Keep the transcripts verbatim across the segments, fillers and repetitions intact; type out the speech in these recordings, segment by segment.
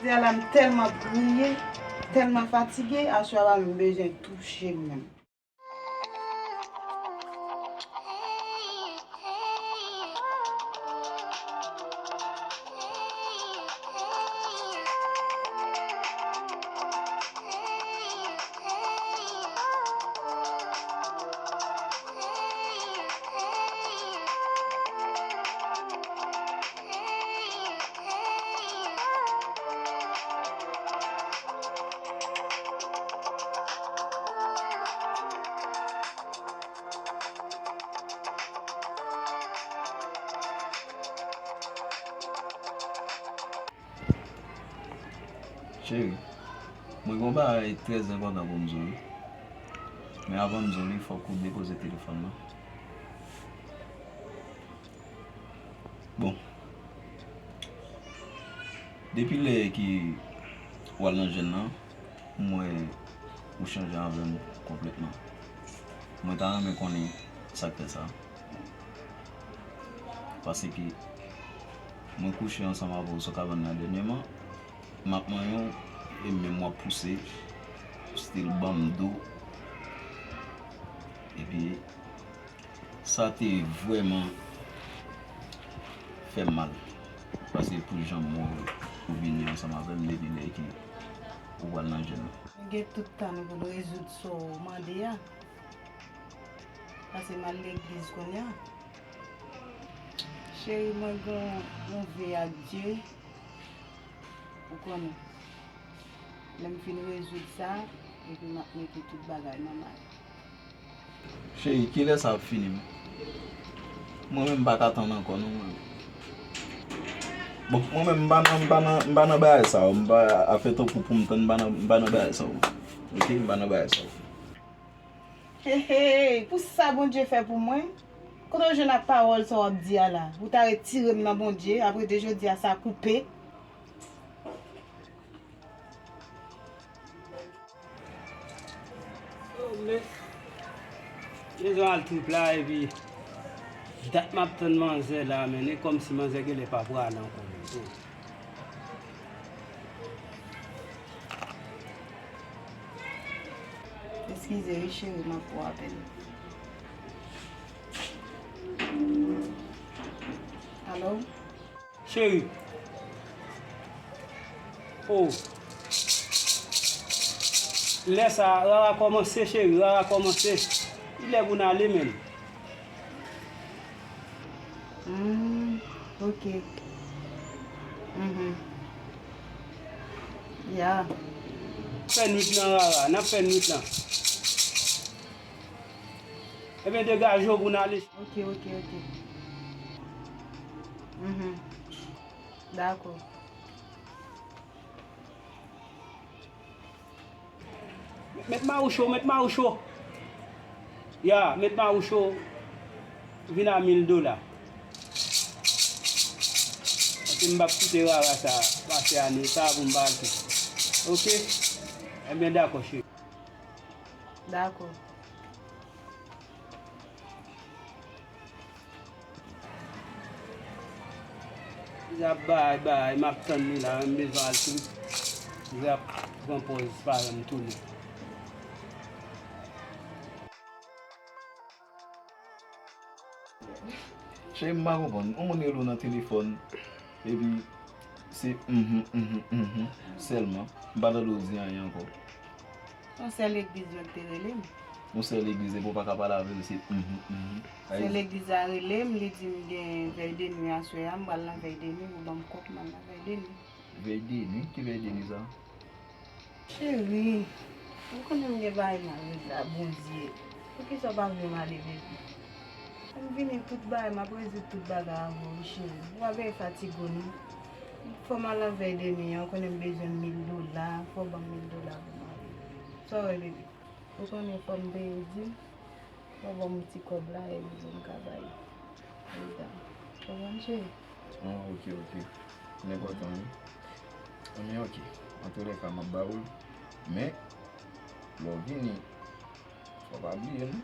Jodi a la, m tèlman kriye, tèlman fatige, aswè a la, m bezwen touche m menm. Cheri, mwen gen yon bagay trè enpòtan pou m di w wi. Men avan m di w li, fòk ou depoze telefòn nan. Bon. Depi lè ke w al nan jèn nan, m wè ou chanje avè m konplètman. Mwen ta renmen konnen sa k fè sa. Paske mwen kouche ansanm avè w sou kabann nan dènyèman, m ap manyen w, e menm w ap pouse, stil ban m do. Epi, sa te vrèman fè m mal. Paske pou jan m wè w vini ansanm avè m depi lè ke ou pral nan jèn nan. Nou gen tout tan nou pou n rezoud sa w mande a. Paske m al legliz kounye a. Cheri, mwen gen yon ve ak Dye. Ou konnen. Lè m fin rezoud sa, epi m ap mete tout bagay nòmal. Cheri, kilè sa ap fini menm? Mwen menm m pa ka tann ankò non mwen. Bon, mwen menm m pa nan, m pa nan, m pa nan bagay sa yo. M pa, afè tankou pou m tann, m pa nan, m pa nan bagay sa yo. Oke, m pa nan bagay sa yo. Hey, hey, pou sa Bondye fè pou mwen? Kote w jwenn ak pawòl sa w ap di a la? Ou ta retire m nan Bondye, ap rete jodi a sa koupe. Oh, men, mezon al trip la, epi dat m ap tann manzè la, men e kòmsi manzè genlè pa prale ankò menm tou. Eskize wi, cheri, m ap pran apèl. Alo? Cheri. Oh. Lè sa, rara kòmanse, cheri, rara kòmanse. Li lè pou n ale, menn. Hmm, ok. Mhm. Ya. Fè nwit lan, rara, n ap fè nwit lan. Ebyen, degaje w pou n ale. Ok, ok, ok. Mhm. Dakò. Met mawoucho, met mawoucho. Ya, met mawoucho. Vin a mil dola. Paske m p ap kite rara sa pase ane sa pou m pa al fè. Ok? Ebyen, dakò, cheri. Dakò. Li ap bay, bay, m ap tann li la, m bezwen al trip. Li ap pran pòz paran m tounen. Cheri, m pa konprann. Yon moun rele w nan telefòn, epi se mhm, mhm, mhm sèlman. M pa tande w di anyen ankò. Yon sè legliz mwen te rele m. Yon sè legliz, epi w pa ka pale avè l, se mhm, mhm. Sè legliz la rele m, li di m gen vèy de nwi aswè a, m pral nan vèy de nwi, pou ban m kòb, m al nan vèy de nwi. Vèy de nwi? Ki vèy de nwi sa? Cheri, ou konnen m gen bagay m al regle ak Bondye. Poukisa w pa vle m ale, baby? Fò m vini tout bagay, m ap rezoud tout bagay avè w, wi, cheri. Ou pa bezwen fatige w, non. Fò m al nan vèy de nwi an, ou konnen m bezwen mil dola, fò w ban m mil dola pou m ale. Sa w wè, baby? Ou konnen fò m peye dim. Fò w ban m ti kòb la, epi pou m ka bay Rita. Konprann, cheri? Ah, ok, ok. Li enpòtan, wi. Ebyen, ok. Antoulèka, m ap ba ou l. Men, lè w vini, fò w pa bliye m.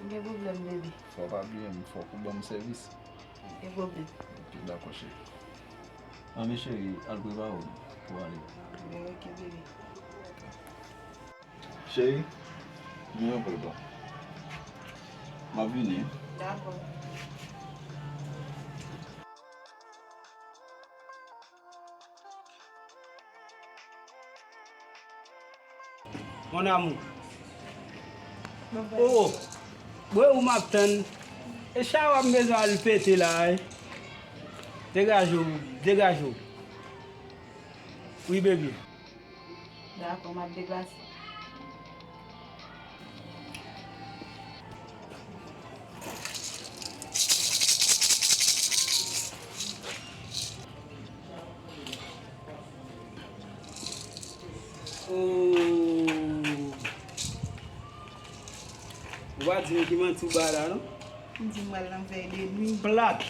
Gen pwoblèm, baby. Fò w pa bliye m. Fòk ou ban m sèvis. Gen pwoblèm. Ok, dakò, cheri. Anben, cheri, al prepare w. Bon, ale. Ben, ok, bebe. Cheri, vin yon pè pa. M ap vini. Dakò. Mon amour. Oh, bwe ou m ap tann. E chawa m bezwen al pete la, wi. Degaje w, degaje w. Wi, baby. Dakò, m ap deplase. Oh. Ou pa di m ki manti ou bay la, non? M di m pral nan vèy de nwi. Plat.